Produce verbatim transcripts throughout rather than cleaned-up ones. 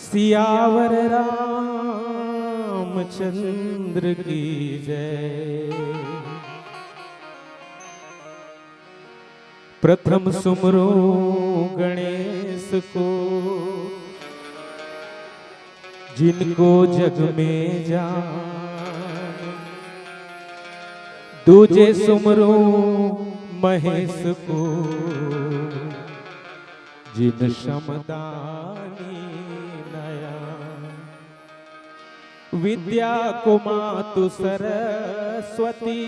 सियावर रामचंद्र की जय। प्रथम सुमरूं गणेश को, जिनको जग में जान। दूजे सुमरूं महेश को, जिन श्रमदानी नया। विद्या को मातु सरस्वती,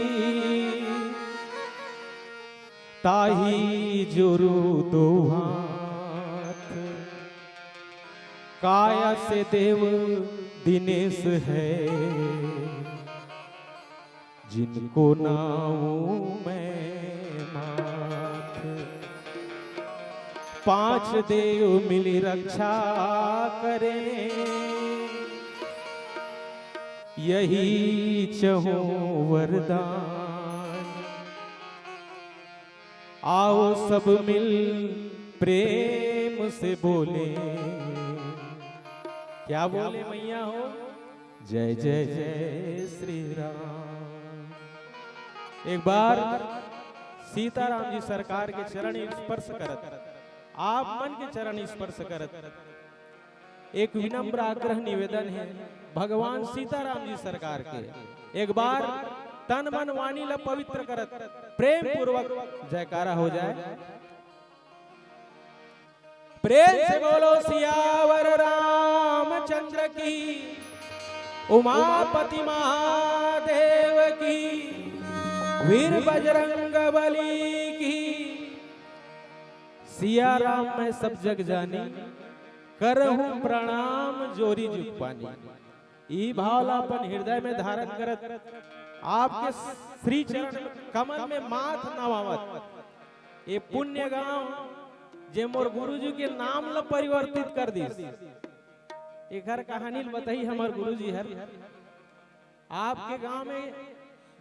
ताही जोरू दो हाथ। काया से देव दिनेश है, जिनको नाऊं मैं नाथ। पांच देव मिली रक्षा करें, यही चहूं वरदान। आओ सब मिल प्रेम से बोले। क्या बोले मैया हो? जय जय जय श्री राम। एक बार सीताराम जी सरकार के चरण स्पर्श करत, आप मन के चरण स्पर्श करत, एक विनम्र आग्रह निवेदन है भगवान सीताराम जी सरकार के, एक बार तन मन वाणी ला पवित्र करत प्रेम पूर्वक जयकारा हो जाए। प्रेम से बोलो सियावर रामचंद्र की, उमापति महादेव की, वीर बजरंग बली की। सिया राम मैं सब जग जानी, करहूं प्रणाम जोरी जुग पानी। ई भाव ला अपन हृदय में धारण करत, आपके श्री चरण कमल में माथ नवावत, ये पुण्य गांव जे मोर गुरुजी के नाम ला परिवर्तित कर दिस, एकर कहानी ल बताही हमर गुरुजी हर। आपके गांव में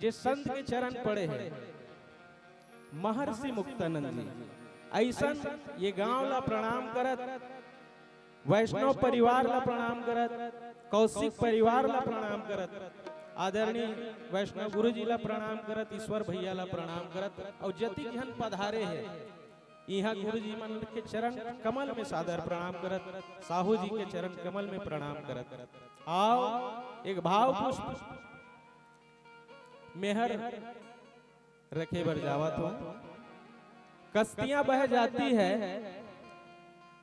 जे संत के चरण पड़े हैं, महर्षि मुक्तानंद जी, ऐसन ये गांव ला प्रणाम करत, वैष्णव परिवार ला प्रणाम करत, कौशिक परिवार ला प्रणाम करत, आदरणीय वैष्णव गुरु जी ला प्रणाम करत, ईश्वर भैया ला प्रणाम करत, और जतिक झन पधारे हे, इहाँ गुरु जी मन के चरण कमल में सादर प्रणाम करत, साहू जी के चरण कमल में प्रणाम करत। आओ, एक भाव पुष्प मेहर रखे बर जावत हो। कश्तियां बह जाती है,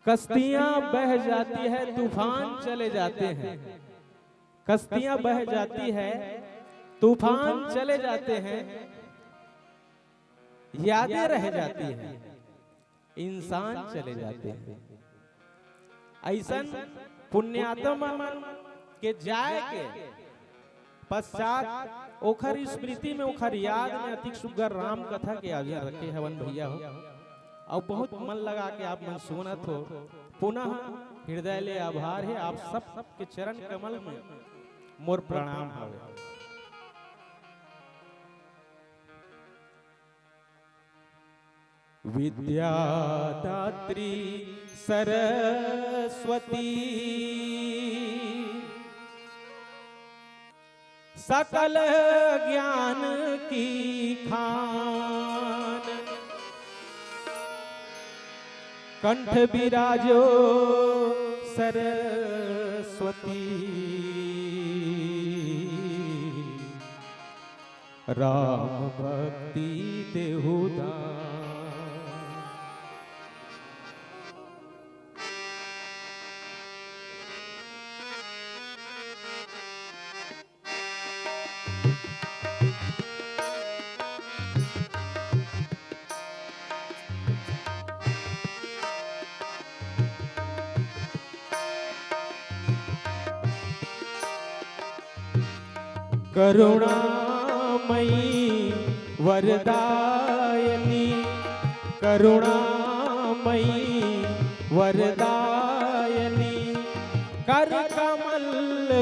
कश्तियां बह जाती है, तूफान चले जाते हैं। कश्तियां बह जाती है, तूफान चले जाते हैं, यादें रह जाती हैं, इंसान चले जाते हैं। ऐसन पुण्यात्मा मन के जाए के पश्चात ओखर स्मृति में, ओखर याद में अतिक सुग्घर राम कथा के आयोजन रखे हवन भैया हो। अउ बहुत मन लगा के आप मन सुनत हो। पुनः हृदय ले आभार हे आप सब के चरण कमल में मोर प्रणाम हवे। विद्यादात्री सरस्वती, सकल ज्ञान की खान, कंठ विराजो सरस्वती। राम भक्ति देहु दान। करुणामयी वरदायनी, करुणामयी वरदायनी, कर कमल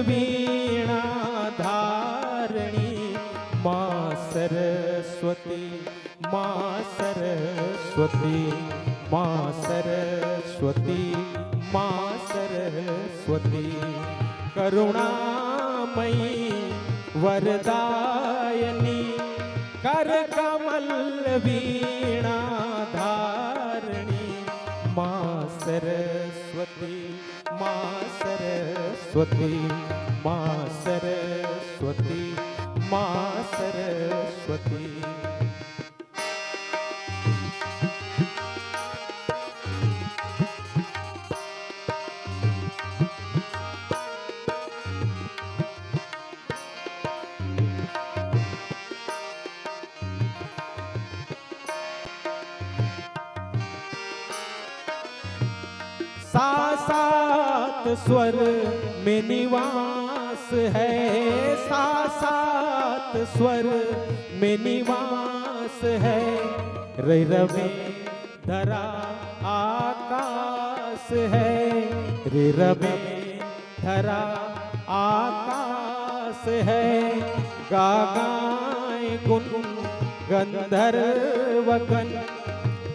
वीणा धारणी, माँ सरस्वती, माँ सरस्वती, माँ सरस्वती, माँ सरस्वती। सरस्वती करुणामयी वरदायिनी, कर कमल वीणा धारिणी। माँ सरस्वती, माँ सरस्वती, माँ सरस्वती, माँ सरस्वती। सात सात स्वर में निवास है, सात सात स्वर में निवास है। रे र में धरा आकाश है, रे र में धरा आकाश है। गा गाए गुन गंधर्व गण,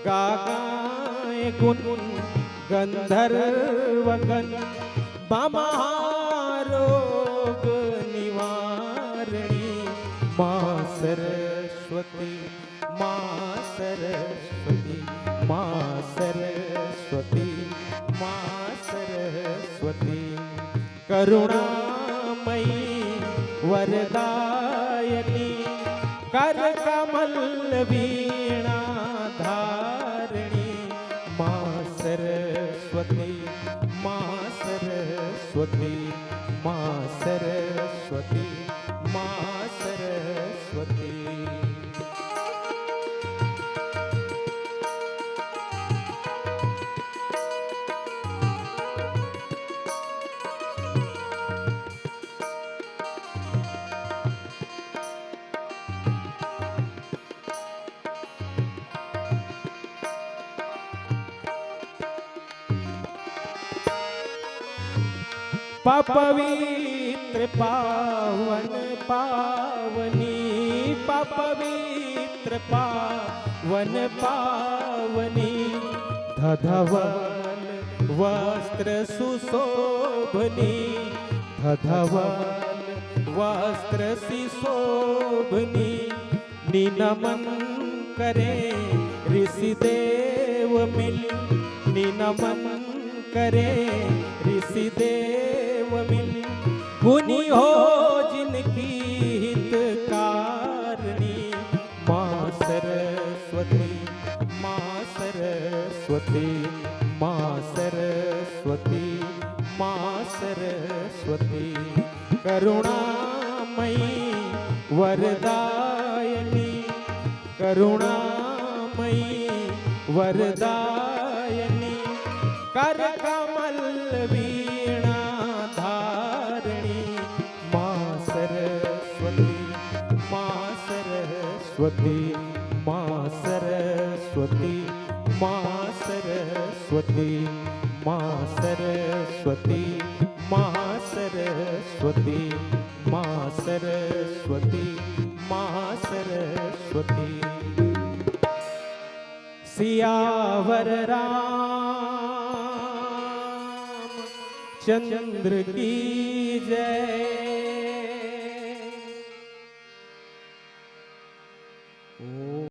गा गाए गुन गंधर्व गण। बमा रोग निवारिणी। माँ सरस्वती, माँ सरस्वती, माँ सरस्वती, माँ सरस्वती। करुणामयी वरदायिनी, कर कमल वीणा धारिणी। माँ सरस्वती, माँ सरस्वती, माँ सरस्वती, माँ सरस्वती। पवित्र पावन पावनी, पवित्र पावन पावनी। धधवल वस्त्र सुशोभनी, धधवल वस्त्र सुशोभनी। निनमन करे ऋषि देव मिल, निनमन करे ऋषि देव मिल। गुनी हो जिनकी हितकारिणी। माँ सरस्वती, माँ सरस्वती, माँ सरस्वती, माँ सरस्वती। करुणामयी वरदायिनी, करुणामयी वरदायिनी। कर कमल वीणा धारिणी। माँ सरस्वती, माँ सरस्वती, माँ सरस्वती, माँ सरस्वती, माँ सरस्वती, माँ सरस्वती, माँ सरस्वती, माँ सरस्वती। सियावर रामचंद्र की जय।